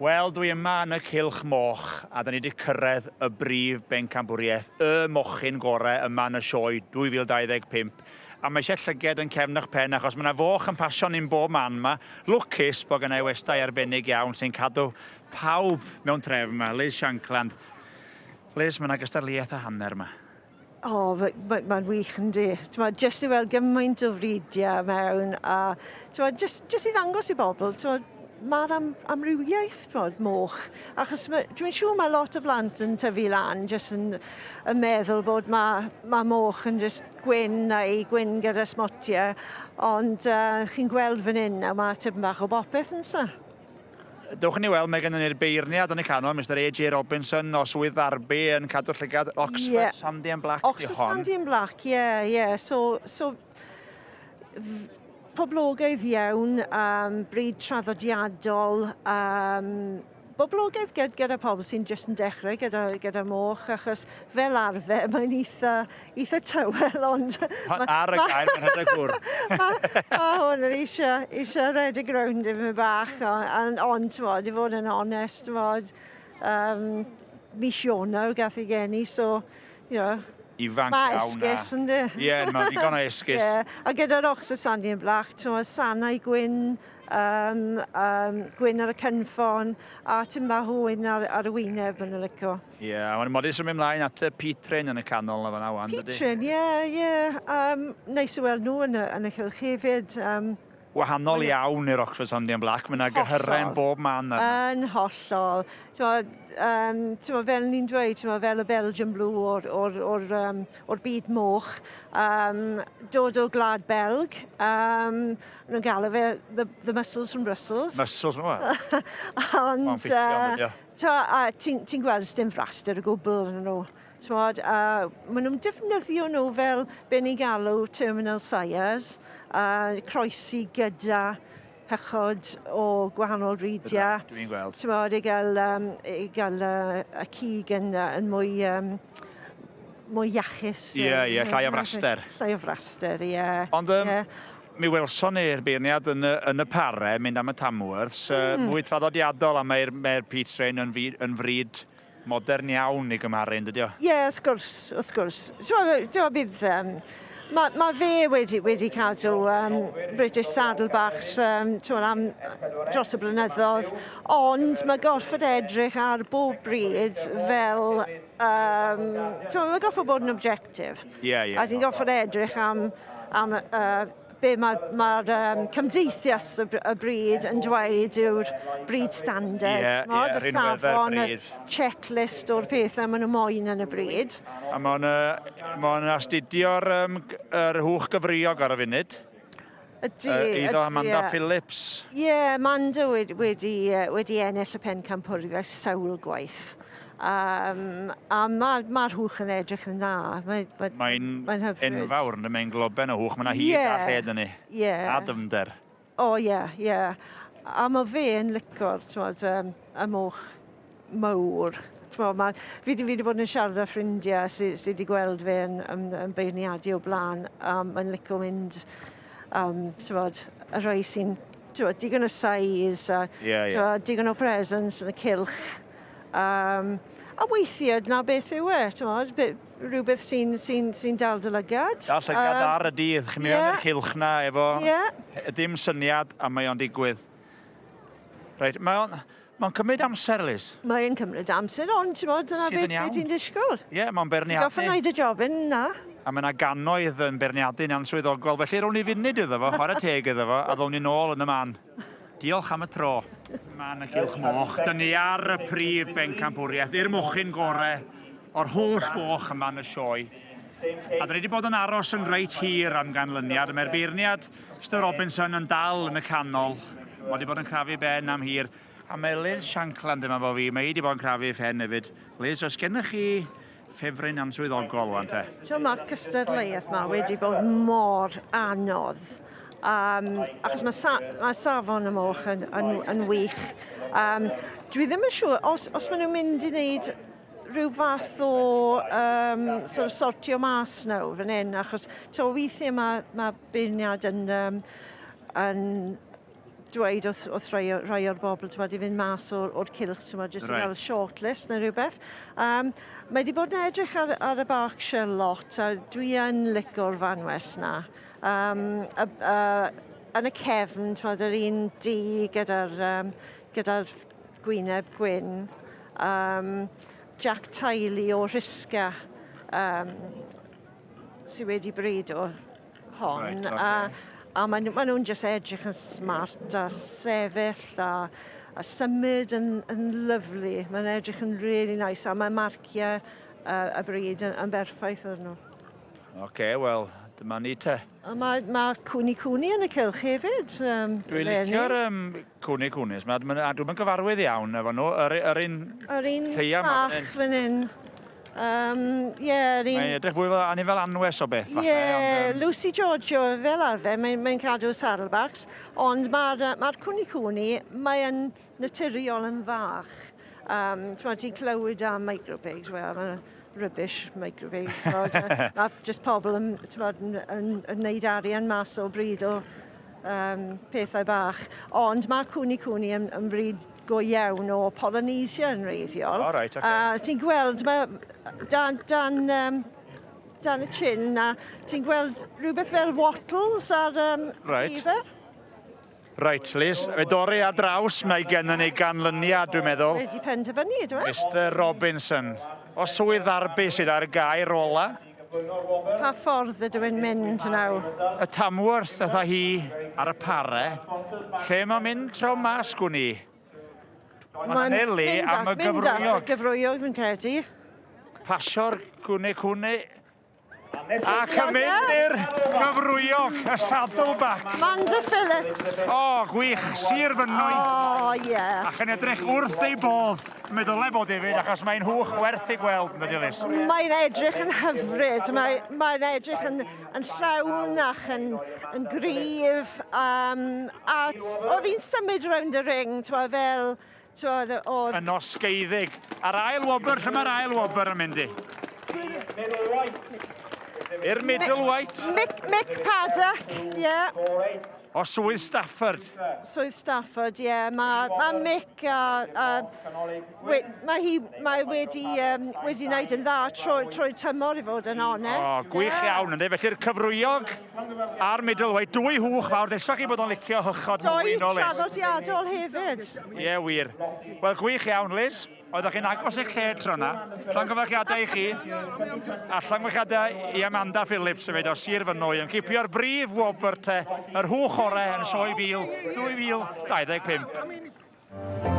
Wel, dwi yma yn y Cylch Moch, a da ni wedi cyrraedd y brif bencampwriaeth, y mochyn gorau yma yn y sioe 2025. A mae eisiau llyged yn cefn eich pen, achos mae yna foch yn pasio ni'n bob man yma. Lwcus bod gennau westai arbennig iawn sy'n cadw pawb mewn trefn yma, Liz Shankland. Liz, mae yna gystadleuaeth a hanner yma. O, oh, mae'n ma, ma wych yndi. T'mod, jyst i weld gymaint o fridiau mewn a t'mod, jyst, jyst i ddangos i bobl, t'mod, mae'r am, amrywiaeth t'mod, moch. Achos dwi'n siŵr mae lot o blant yn tyfu lan jyst yn, yn meddwl bod mae, ma moch yn jyst gwyn neu gwyn gyda smotiau, ond chi'n gweld fan hyn a mae tipyn bach o bopeth yn sa. Dewch i ni weld, mae gennym ni'r beirniad yn y canol, Mr AJ Robinson o Swydd Ddarbi yn cadw llygad Oxford yeah. Sandy and Black. Oxford Sandy and Black, ie, yeah, ie. Yeah. So, so poblogaidd iawn, bryd traddodiadol, boblogaidd gyda, gyda pobl sy'n jyst yn dechrau gyda, gyda moch, achos fel arfer mae'n eitha, eitha tywel, ond... Ma, ar y gair, mae'n rhedeg hwr. Mae ma hwn yn eisiau, eisiau rhedeg rownd dim bach, ond, on, t'mod, i fod yn onest, t'mod, mis Ionawr gath ei geni, so, you know, ifanc iawn. Mae esgus, ynddi? Ie, yeah, mae ddigon o esgus. Yeah. A gyda'r Oxford Sandy and Black, ti'n sanau gwyn, gwyn ar y cynffon, a tipyn bach o wyn ar, ar y wyneb yn y lico. Ie, yeah, a mae'n modus yn mynd mlaen at y Pietrin yn y canol na fan'na wan, dydy? Pietrin, ie, ie. Neis i weld nhw yn y, yn y cylch hefyd. Wahanol iawn i'r Oxford Sandy and Black, mae yna gyhyrau yn bob man arno. Yn hollol. T'mod, t'mod, fel ni'n dweud, t'mod, fel y Belgian Blue o'r, or, or, or byd moch, dod o Gwlad Belg, nhw'n galw fe the, the muscles from Brussels. Muscles, well. Ond, a ti'n ti gweld dim fraster o gwbl yn nhw. T'mod, a maen nhw'n defnyddio nhw fel be ni'n galw terminal sires, a croesi gyda hychod o gwahanol fridiau. Dwi'n gweld. T'mod, i gael, i gael y cig yn, yn mwy, mwy iachus. Ie, yeah, ie, yeah, llai o fraster. Llai o fraster, ie. Yeah. Ond yeah. Mi welson ni'r beirniad yn y, yn y pare mynd am y Tamworths, mwy traddodiadol, a mae'r mae Pietrin yn, yn fryd modern iawn i gymharu, yn dydi o? Ie, yeah, wrth gwrs, wrth gwrs. Ti'n bydd... Mae ma fe wedi, wedi cadw British Saddlebacks am dros y blynyddoedd, ond mae gorfod edrych ar bob bryd fel... Mae gorfod bod yn objective. Ie, yeah, ie. Yeah, a ti'n gorfod edrych am, am be mae'r ma, cymdeithas y, y bryd yn dweud yw'r bryd standard. Ie, yeah, y safon, y checklist o'r pethau maen nhw moyn yn y bryd. A mae'n ma astudio'r yr hwch gyfriog ar y funud. Ydy, Eiddo Amanda Phillips. Ie, yeah, Amanda wedi, wedi, wedi ennill y pencampwriaeth sawl gwaith. A mae'r ma hwch yn edrych yn dda. Mae'n mae, mae mae enfawr, mae'n globen o hwch. Mae'n hyd yeah, a lled yn ni. Yeah. A dyfnder. O, ie, yeah, ie. Yeah. A mae fe yn licor, t'mod, y moch mawr. T'mod, ma, fi wedi bod yn siarad â ffrindiau sydd sy wedi gweld fe yn, yn, yn beirniadu o blaen. Mae'n lico mynd, t'mod, y rhai sy'n digon o size a yeah, yeah. Digon o presence yn y cylch. A weithiau na beth yw e, t'mod, rhywbeth sy'n sy sy dal dy lygad. Dal llygad ar y dydd, chi'n mynd yeah. i'r cylch na efo yeah. dim syniad a mae o'n digwydd. Reit, mae o'n mae cymryd amser, Liz. Mae'n cymryd amser, ond ti'n bod, dyna beth be ti'n disgwyl. Ie, yeah, mae'n beirniadu. Ti'n goffa wneud y job yn na. A mae yna gannoedd yn beirniadu'n answyddogol, felly rown ni funud iddo fo, chwarae teg iddo fo, a ddown ni nôl yn y man. Diolch am y tro. Man y Cylch Moch. Dyn ni ar y prif bencampwriaeth, i'r mochyn gore o'r holl foch yma yn y sioe. A dyn ni wedi bod yn aros yn reit hir am ganlyniad. Mae'r beirniad Mr Robinson yn dal yn y canol. Mae wedi bod yn crafu ben am hir. A mae Liz Shankland yma fo fi. Mae hi wedi bod yn crafu phen hefyd. Liz, oes gennych chi ffefryn answyddogol wan te? Mae'r cystadleuaeth yma wedi bod mor anodd. Achos mae, sa, mae safon y moch yn, yn, yn wych. Dwi ddim yn siŵr, os, os maen nhw'n mynd i wneud rhyw fath o sort of sortio mas nawr fan hyn, achos to, weithiau mae, mae beirniad yn, yn dweud wrth, wrth rhai, rhai o'r bobl ti'n i fynd mas o'r, or cylch, ti'n jyst right. i gael shortlist neu rhywbeth. Um, mae wedi bod yn edrych ar, ar y Berkshire lot, a dwi yn lico'r fanwes na. Um, a, a, yn y cefn, ti'n yr un du gyda'r um, gyda gwyneb gwyn. Um, Jack Tiley o Rhisga um, sydd wedi brido hon. Right, okay. A, a maen, ma nhw'n just edrych yn smart a sefyll a, a symud yn, yn lyflu. Mae'n edrych yn really nice a mae marciau uh, y bryd yn, yn berffaith arno. Oce, okay, wel, dyma ni te. A mae, mae Cwni Cwni yn y cylch hefyd. Um, Dwi'n licio'r um, Cwni Cwnis, ma, ma, a dwi'n gyfarwydd iawn efo nhw. Yr, yr un Yr un lleia bach fan hyn. Um, yeah, yr un... Mae'n edrych fwy fel anifel anwes o beth, falle. Ie, yeah, um... Lucy Giorgio fel arfer, mae'n mae cadw saddlebacks, ond mae'r ma Cwni Cwni, mae'n naturiol yn fach. Um, ti'n clywed am micropigs, wel, mae'n rubbish micropigs. Mae just pobl yn, yn, yn, yn neud arian mas o bryd o um, pethau bach. Ond mae Cwni Cwni yn, yn bryd go iawn o Polynesia yn wreiddiol. Oh, right, okay. Uh, ti'n gweld, mae dan, dan, um, dan y chin, a ti'n gweld rhywbeth fel wattles ar um, right. Beaver. Reit, Liz, fe dorri ar draws, mae gennym ni ganlyniad, dwi'n meddwl. Wedi penderfynu, ydw e? Mr Robinson, o swydd Ddarbi sydd ar y gair ola. Pa ffordd ydw i'n mynd nawr? Y Tamworth, ytha hi ar y pare. Lle mae'n mynd tro mas, gwn i? Mae'n anelu am y gyfrwyog. Mynd at y gyfrwyog, fi'n credu. Pasio'r cwne cwne Ac yn mynd i'r gyfrwyog, y saddleback. Manda Phillips. O, oh, gwych, Sir Fynwy. O, oh, ie. Yeah. Ac yn edrych wrth ei bodd. Meddyle bod hefyd, achos mae'n hwch werth ei gweld, yn dydy, Liz? Mae'n edrych yn hyfryd. Mae, mae'n edrych yn, yn llawn ac yn, yn gryf. Um, a oedd hi'n symud rownd y ring, twa, fel... Twa, oedd... Yn osgeiddig. A'r ail wobr, lle mae'r ail wobr yn mynd i? I'r middle white. Mick, Mick Paddock, ie. Yeah. O swydd Stafford. Swydd Stafford, ie. Yeah. Mae ma Mick a, a we, mae hi mae wedi, um, wedi wneud yn dda trwy'r trwy tymor i fod yn onest. O, gwych yeah. iawn ynddi. Felly'r cyfrwyog a'r middleweight, dwy hwch fawr. Ddeswch chi bod o'n licio hychod mwy nôl, Liz. Doi traddodiadol hefyd. Ie, yeah, wir. Wel, gwych iawn, Liz. Oeddech chi'n agos i'ch lle tro 'na. Llongyfarchiadau i chi, a llongyfarchiadau i Amanda Phillips hefyd o Sir Fynwy yn cipio'r brif wobr te, yr hwch orau yn Sioe Fil 2025.